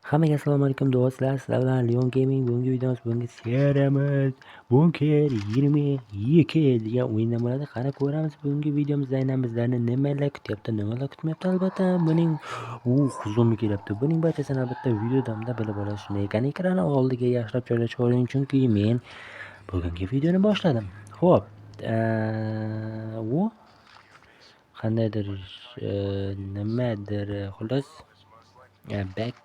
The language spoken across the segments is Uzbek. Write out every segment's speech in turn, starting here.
Hammaga assalomu alaykum do'stlar, sizlar bilan Leon Gaming. Bugungi videomiz, bugungi seriyamiz Bunker 22 degan o'yindan bo'ladi. Qani ko'ramiz, bugungi videomizda aynan bizlarni nimalar kutyapti, nimalar kutmayapti. Albatta buning zombi kelyapti. Buning barchasini albatta video davomida bilib olasiz. Shunday ekan, ekran oldiga yaxshilab joylashib oling, chunki men bugungi videoni boshladim. Xo'p, u qandaydir nimadir, xullas, back.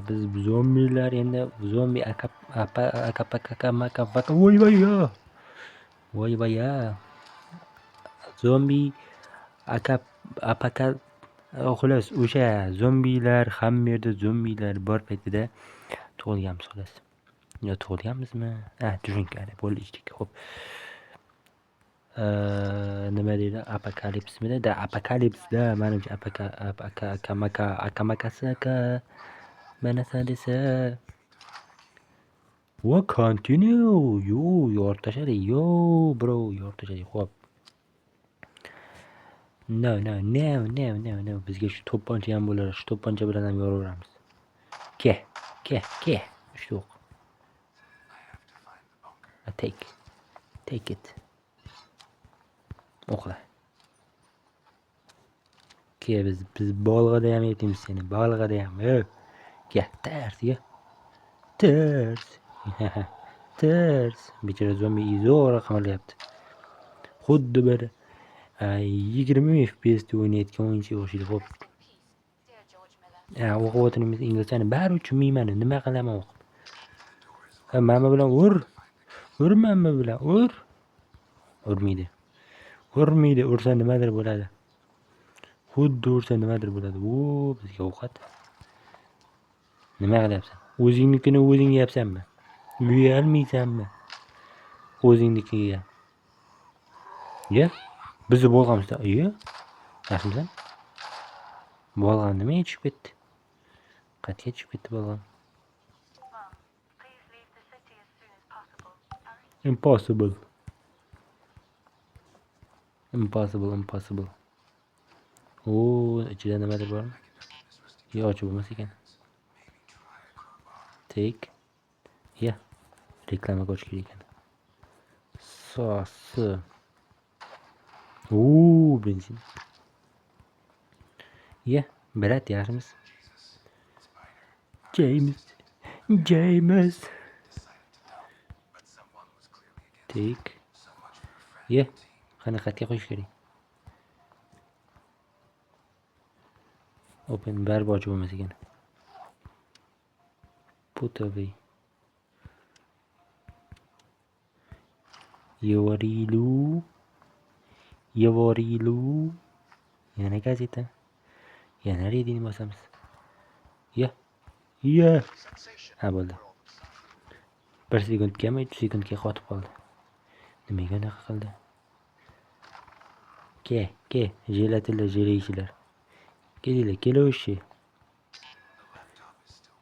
Biz zombilar, endi zombi apa akapakaka maka vaka, voy voy yo, voy voy ya, zombi akap apaka, xullas, o'sha zombilar, hamma yerda zombilar bor paytida tug'ilganmiz, xullas. Yo tug'ilganmizmi? Ha, tushungan bo'ldi, ichdik. Xo'p. Nima deydi? Apokalipsmidi? Da, apokalipsda manimcha apaka apaka akamaka akamakasaka manasa desa. Va continue. Yo, yorib tashladi. Yo, bro, yorib tashladi. Xo'p. No, no, no, no, no, no. Bizga shu to'pponcha ham bo'lar. Shu to'pponcha bilan ham yoraveramiz. Ke, ke, ke. Uchta o'q. Take. Take it. O'qla. Ke, biz bolg'ada ham yetamiz seni. Bolg'ada ham. Ey. Ke, tars, ye. Tars. Tars. Bechora zombi zo'rg'a qimirlayapti. Xuddi bir 20 FPS da o'ynayotgan o'yinchiga o'xshaydi. Xo'p. Ha, o'qib o'tiribmiz inglizchani. Baribir tushunmayman. Nima qilaman o'qib? Ha, mana bilan ur. Ur mana bilan ur. Urmaydi. Urmaydi. Ursa nimadir bo'ladi. Xuddi ursa nimadir bo'ladi. O, bizga ovqat. Nima qilyapsan? O'zingnikini o'zing yeyapsanmi? Uyalmaysanmi? O'zingnikiga. Ye? Bizni bolg'amizda. Iye? Yaxshimisan? Bolg'am nimaga tushib ketdi? Qayerga tushib ketdi bolg'am? Mom, please leave the city as soon as possible. Impossible. Impossible, impossible. O, ichida nimadir bormi? Yo'q, ochib bo'lmas ekan. Take. Ya. Reklama ko'rish kerak ekan. Sosi. O, benzin. Ya, брат, yaxshimiz? James. James. Take. Ye. Qani, qayerga qo'yish kerak? Open, baribir ochib bo'lmas ekan. Put away. Yevorilu. Yevorilu. Yana gazeta. Yana reading bosamiz. Ya. Ya. Ha, bo'ldi. 1 sekundgami, 3 sekundga qotib qoldi. Nimaga unaqa qildi? Ke, ke, jelatinlar, jeleyshilar. Kelinglar, kelavershi.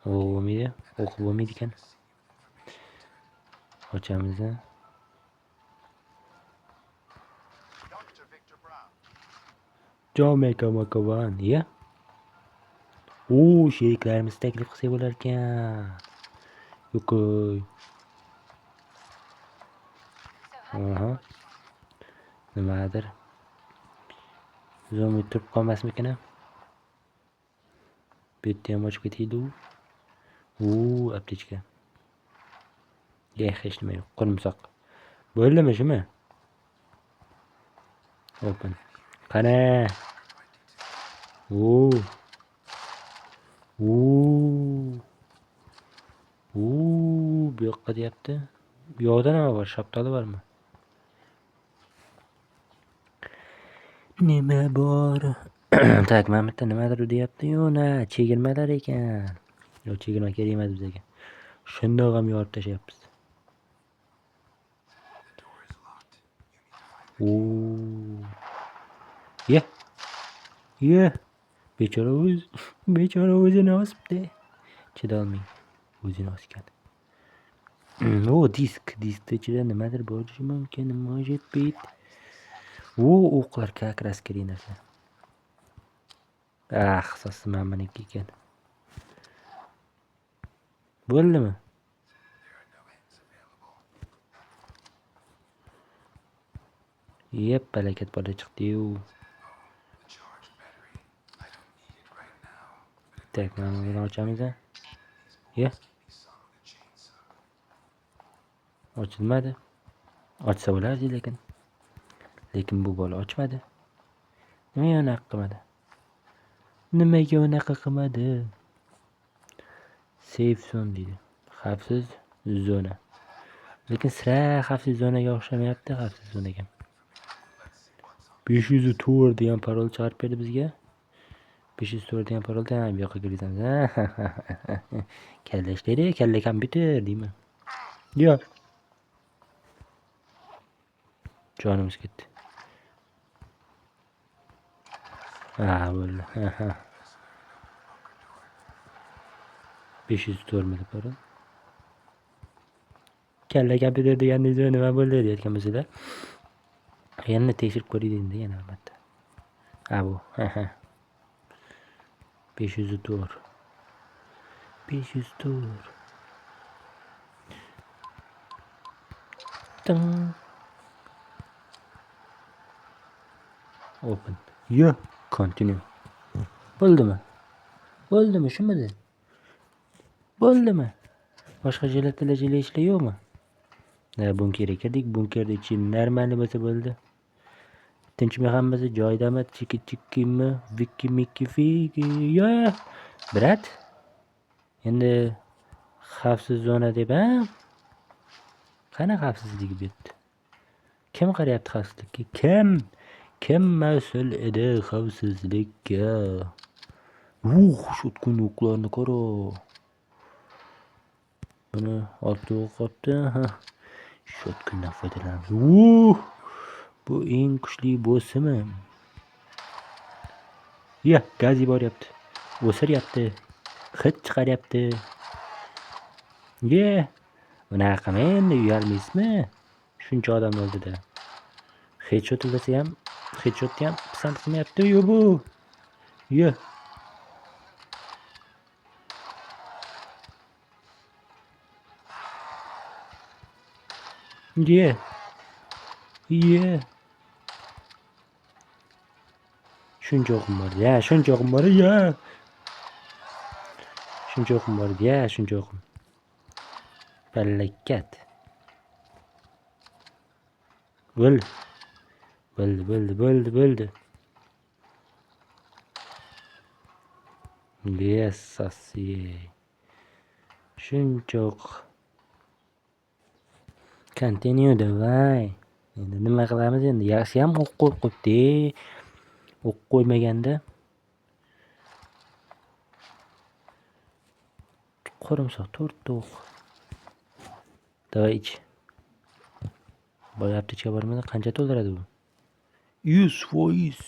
O, bo'lmaydi. O'qib bo'lmaydi ekan. Ochamiz. Jamaica Makavan, ya. O, sheriklarimizni taklif qilsak bo'lar ekan. Yo'q. Aha. Nimadir. Zombi turib qolmasmikin? Bu yerda ham ochib ketaylik. U, aptechka. Eh, hech nima yo'q. Qo'rimsoq. Bo'ldimi shumi? Open. Qani. U. U. U, bu yoqqa deyapti. Bu yoqda nima bor? Shaftoli bormi? Nima bor? Tak, mana bu yerda nimadir deyapti-yu, na, chegirmalar ekan. Yo'q, chegirma kerak emas bizga. Shundoq ham yorib tashlayapmiz. O. Ye. Ye. Bechora o'z, bechora o'zini osibdi. Chidolmay o'zini osgan. O, disk, diskni ichida nimadir bo'lishi mumkin, может быть. O, o'qlar как раз kerak narsa. Ah, mana buniki ekan. Bo'ldimi? Yep, balakat bola chiqdi-yu. Tak, mana buni ochamiz. Ye. Ochilmadi. Ochsa bo'lardi lekin. Lekin bu bola ochmadi. Nimaga unaqa qilmadi? Nimaga unaqa qilmadi? Safe zone deydi. Xavfsiz zona. Lekin sira xavfsiz zonaga o'xshamayapti, xavfsiz zonaga. 504 degan parol chiqarib berdi bizga. 504 degan paroldan bu yoqqa kirgizamiz. Kalla ishlaydi, kalla kompyuter deyman. Yo'q. Jonimiz ketdi. Ha, bo'ldi. 504 midi parol? Kalla kompyuter deganingiz nima bo'ldi deyotgan bo'lsanglar. Yana tekshirib ko'raylik endi yana albatta. Ha, bu. 504. 504. Ting. Open. Yo, continue. Bo'ldimi? Bo'ldimi, shumidi? Bo'ldimi? Boshqa jilatlar jila ishlar yo'qmi? Na, bunkerga kirdik. Bunkerda ichi normal bo'lsa bo'ldi. Tinchmi hammasi joyidami? Chiki chikimi? Viki miki fiki. Yo, brat. Endi xavfsiz zona deb, ha? Qani xavfsizligi bu yerda? Kim qarayapti xavfsizlikka? Kim? Kim mas'ul edi xavfsizlikka? Shotgun o'qlarni qara. Buni olti o'q qolibdi. Ha. Shotgundan foydalanamiz. Bu eng kuchli bossimi? Ya, gaz yuboryapti. O'siryapti. Hid chiqaryapti. Ye. Unaqa qilmang endi, uyalmaysizmi? Shuncha odamni oldida. Headshot desa ham, headshotni ham pisand qilmayapti-yu bu. Ye. Ye. Ye. Shuncha o'qim bor. Ya, shuncha o'qim bor. Ya. Shuncha o'qim bor. Ya, shuncha o'qim. Balakat. Bo'ldi. Bo'ldi, bo'ldi, bo'ldi, bo'ldi. Yes, sasiye. Shuncha o'q. Continue davay. Endi nima qilamiz endi? Yaxshi ham o'q qo'yib qo'yibdi. O'q qo'ymaganda qo'rimsoq 4 ta o'q. Davay ich. Boya aptechka bormidi? Qancha to'ldiradi bu? 100%.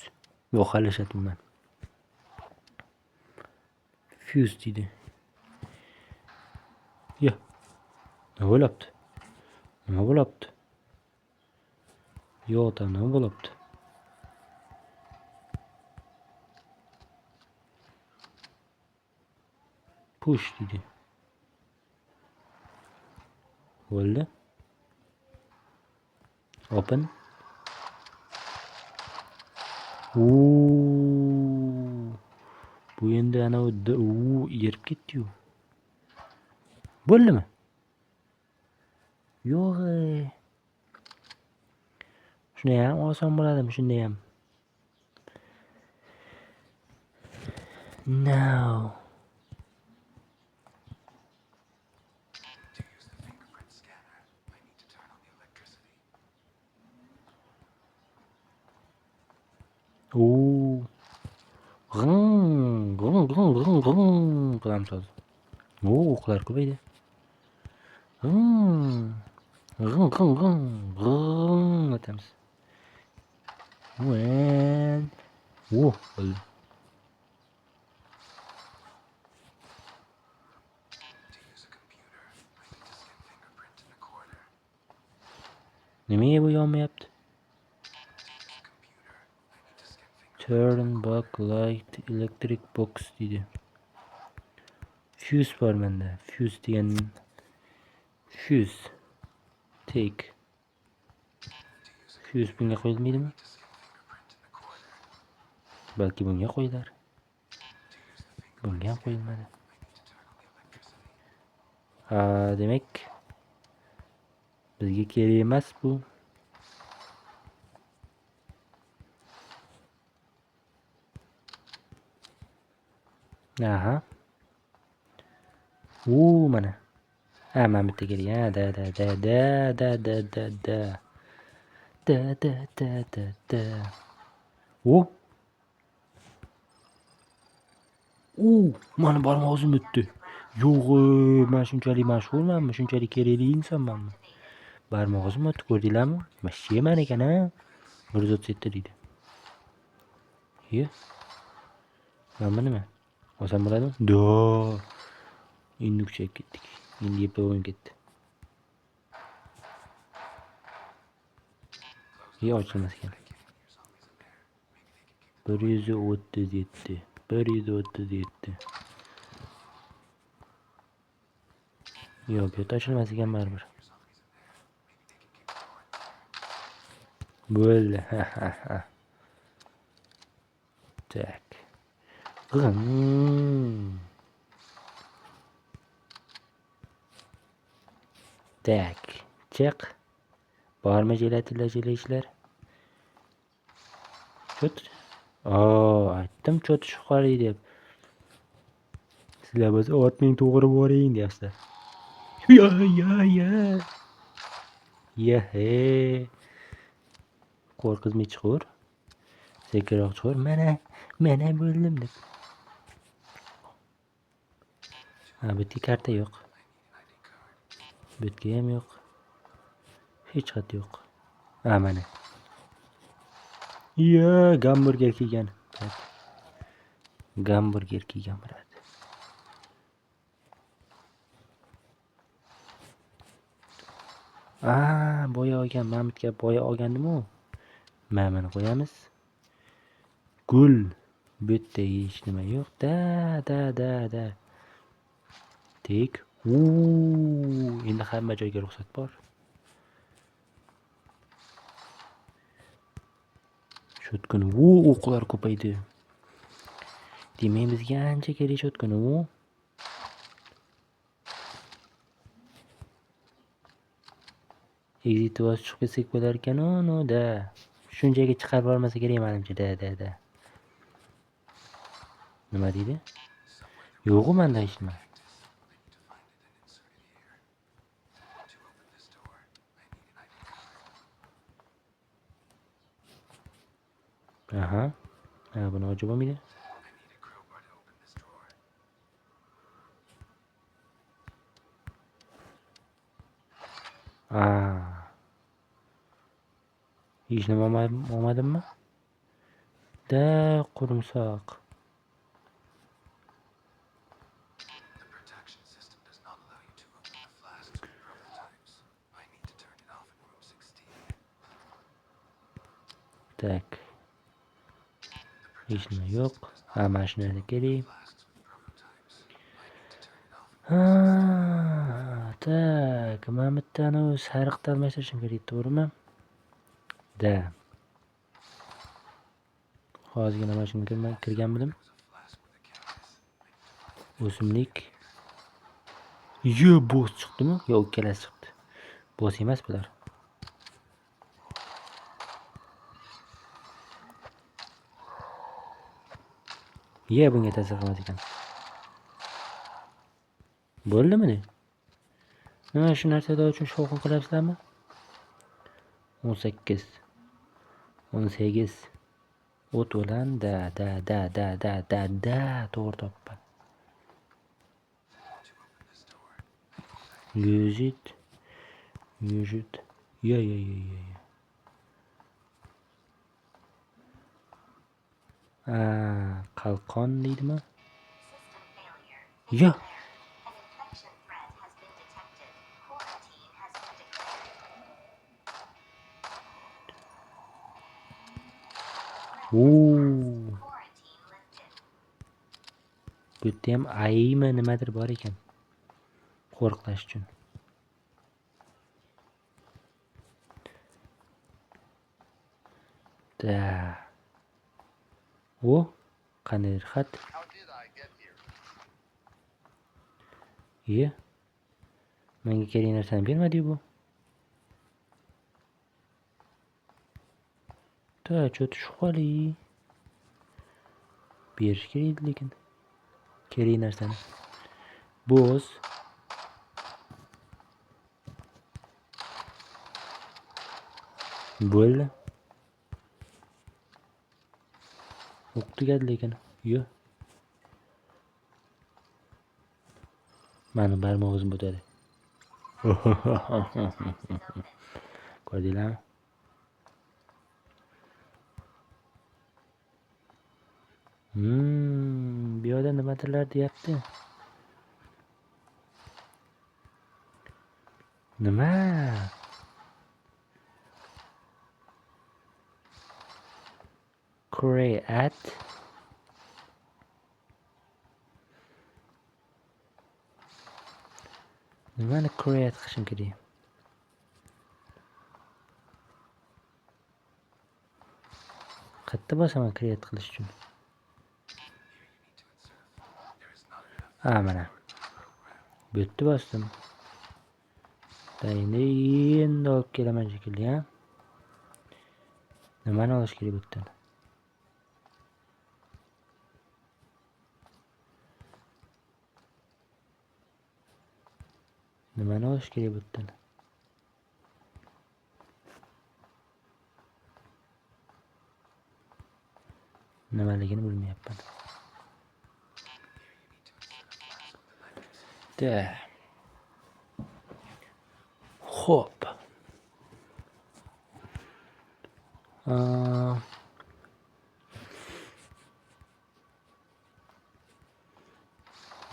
Yo'q, hali ishlatmayman. Fuse deydi. Ya. Nima bo'lyapti? Nima bo'lyapti? Yo'q, tam nima bo'lyapti? Push deydi. Bo'ldi. Open. Bu endi ana u yerib ketdi-yu. Bo'ldimi? Yo'q. Shunda ham oson bo'ladimi, shunda ham? No. To use the fingerprint scanner, I need to turn on the electricity. Oo. G'ing, g'ing, g'ing, g'ing, g'ing qilamiz hozir. Oo, o'qlar ko'paydi. G'ing, g'ing, g'ing, g'ing, g'ing etamiz. Wen. Oh, bo'ldi. To use a computer, I need to scan fingerprint in a quarter. Nimaga bu yonmayapti? To use a computer, I need to scan fingerprint in Turn a back quarter. light electric box deydi. Fuse bor menda. Fuse degan fuse. Take. Fuse bunga qo'yilmaydimi? Balki bunga qo'yilar. Bunga ham qo'yilmadi. Ha, demak bizga kerak emas bu. Aha. U mana. Ha, mana bitta kerak. Ha, da da da da da da da da. Da da da da da. U. U, mana barmog'im o'tdi. Yo'q, men shunchalik mashhurmanmi? Shunchalik kerakli insonmanmi? Barmog'im o'tdi, ko'rdinglarmi? Вообще man ekan, ha? 137 deydi. Ye. Mana nima? Olsam bo'ladimi? Do. Endi kuchayib ketdik. Endi yep o'yin ketdi. Ye, ochilmas ekan. 137. 137. Yo'q, bu yerda ochilmas ekan baribir. Bo'ldi. Ha ha ha. Tak. Tak. Chiq. Bormi jelatinlar, jelishlar? Cho't. Aytdim cho't shubhali deb. Sizlar bo'lsa otning to'g'ri boring deyapsizlar. Ya ya ya. Ya he. Qo'rqizmay chiqur. Sekinroq chiqur. Mana, mana bo'ldim deb. Ha, bu yerga karta yo'q. Bu yerga ham yo'q. Hech qayerda yo'q. Ha, mana. Ya, gamburger kiygan. Gamburger kiygan brat. Boya olgan, mana bu yerga boya olgandim-u. Mana buni qo'yamiz. Gul. Bu yerda hech nima yo'q. Da da da da. Tek. Endi hamma joyga ruxsat bor. Shotgun. O'qlar ko'paydi. Demak, bizga ancha kerak shotgun. Exit bosib chiqib ketsak bo'lar ekan, no da. Shunchaga chiqarib bormasa kerak menimcha, da da da. Nima deydi? Yo'q-u menda hech nima. Aha. Ha, buni ochib bo'lmaydi. Hech nima olmadimmi? Da, qurumsoq. Tak. Hech nima yo'q. Ha, mana shu narsa kerak. Ha, tak, mana bu yerda sariqni almashtirishim kerak, to'g'rimi? Da. Hozirgina mana shunga kirganmidim. O'simlik. Yo, bo'z chiqdimi? Yo'q, ikkalasi chiqdi. Bo'z emas bular. Ye, bunga ta'sir qilmas ekan. Bo'ldimi? Nima shu narsalar uchun shovqin qilyapsizlarmi? 18 18 o't o'lan da da da da da da da to'g'ri topman. Use it. Use it. Ya ya ya ya. Qalqon deydimi? Ya. Bu yerda ham ayimi nimadir bor ekan. Qo'riqlash uchun. Da. O, qandaydir xat. Iye. Menga kerak narsani bermadi bu. Ta, cho'ti shu. Berish kerak edi lekin. Kerak narsani. Bo'z. Bo'ldi. O'q tugadi lekin. Yo. Mani barmog'im o'tadi. Ko'rdinglarmi? Bu yoqda nimadirlar deyapti. Nima? Create. Nimani create qilishim kerak? Qayerda bosaman create qilish uchun? Ha, mana. Bu yerda bosdim. Endi olib kelaman shekilli, ha? Nimani olish kerak bu yerdan? Nimani olish kerak bu yerdan? Nimaligini bilmayapman. Da. Xo'p.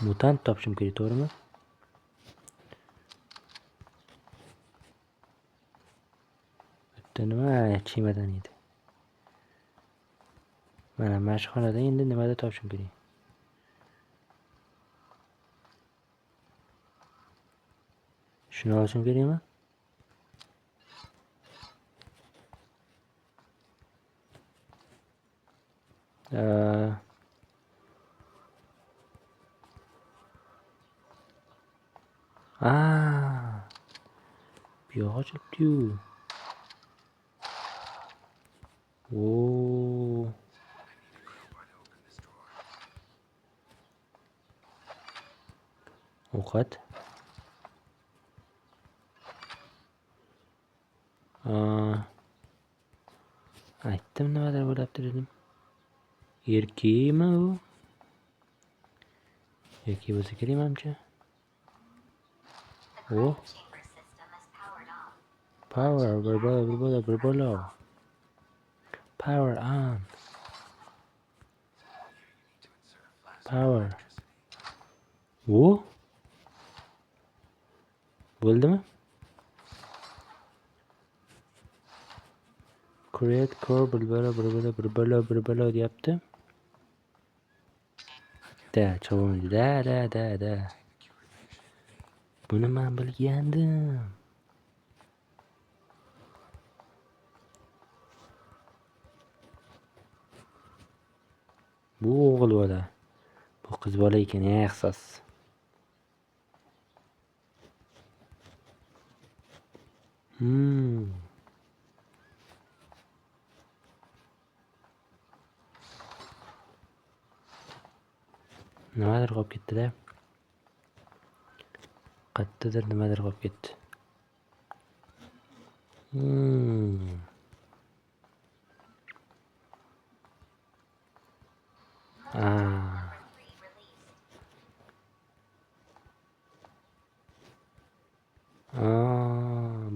Mutant topishim kerak, to'g'rimi? Bitta nima chemadon edi. Mana shu xonada endi nimada topishim kerak? Shuni olishim kerakmi? Bu yog'i ochilibdi-yu. Oo. Ovqat. Aytdim nimadir bo'lyapti dedim. Erkakmi u? Erkak bo'lsa kerak manimcha. O. Power, bir bola, bir bola, bir bola. Power on. Power. O. Bo'ldimi? Create core bir bola, bir bola, bir bola, bir bola deyapti. Da, chavon. Da, da, da, da. Buni men bilgandim. Bu o'g'il bola. Bu qiz bola ekan, ehsos. Nimadir qolib ketdi-da. Qayerdadir nimadir qolib ketdi.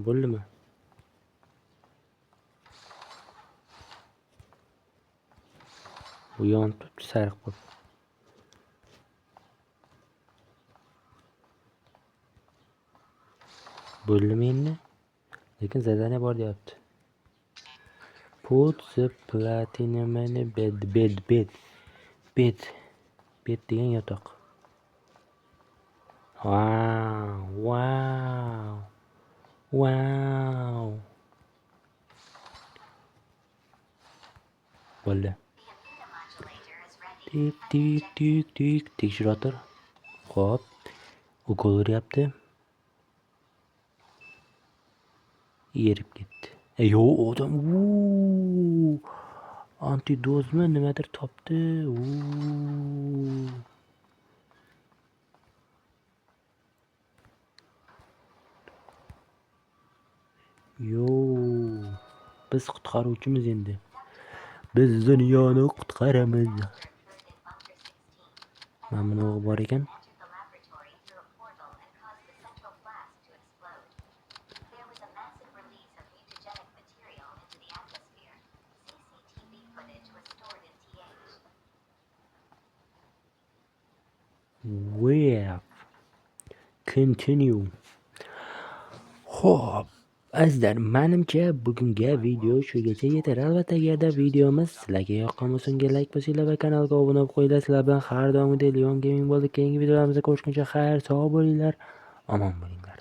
Bo'ldimi? Bu yonib turibdi sariq bo'lib. Bo'ldimi endi? Lekin zadaniya bor deyapti. Put the platinum in bed, bed, bed. Bed. Bet degan yotoq. Vau, vau. Vau. Bo'ldi. Tik tik tik tik tekshirator. Xo'p. Ukol uryapti. Erib ketdi. Yo'q, odam antidozmi nimadir topdi. Yo, biz qutqaruvchimiz endi. Biz dunyoni qutqaramiz. Mana buni o'g'i bor ekan. Web. Continue. Xo'p, azizlar, menimcha bugungi video shu gacha yetar. Albatta, agarda videomiz sizlarga yoqqan bo'lsa, unga like bosinglar va kanalga obuna bo'lib qo'yinglar. Sizlar bilan har doimgidek Leon Gaming bo'ldi. Keyingi videolarimizda ko'rishguncha xayr, sog' bo'linglar, omon bo'linglar.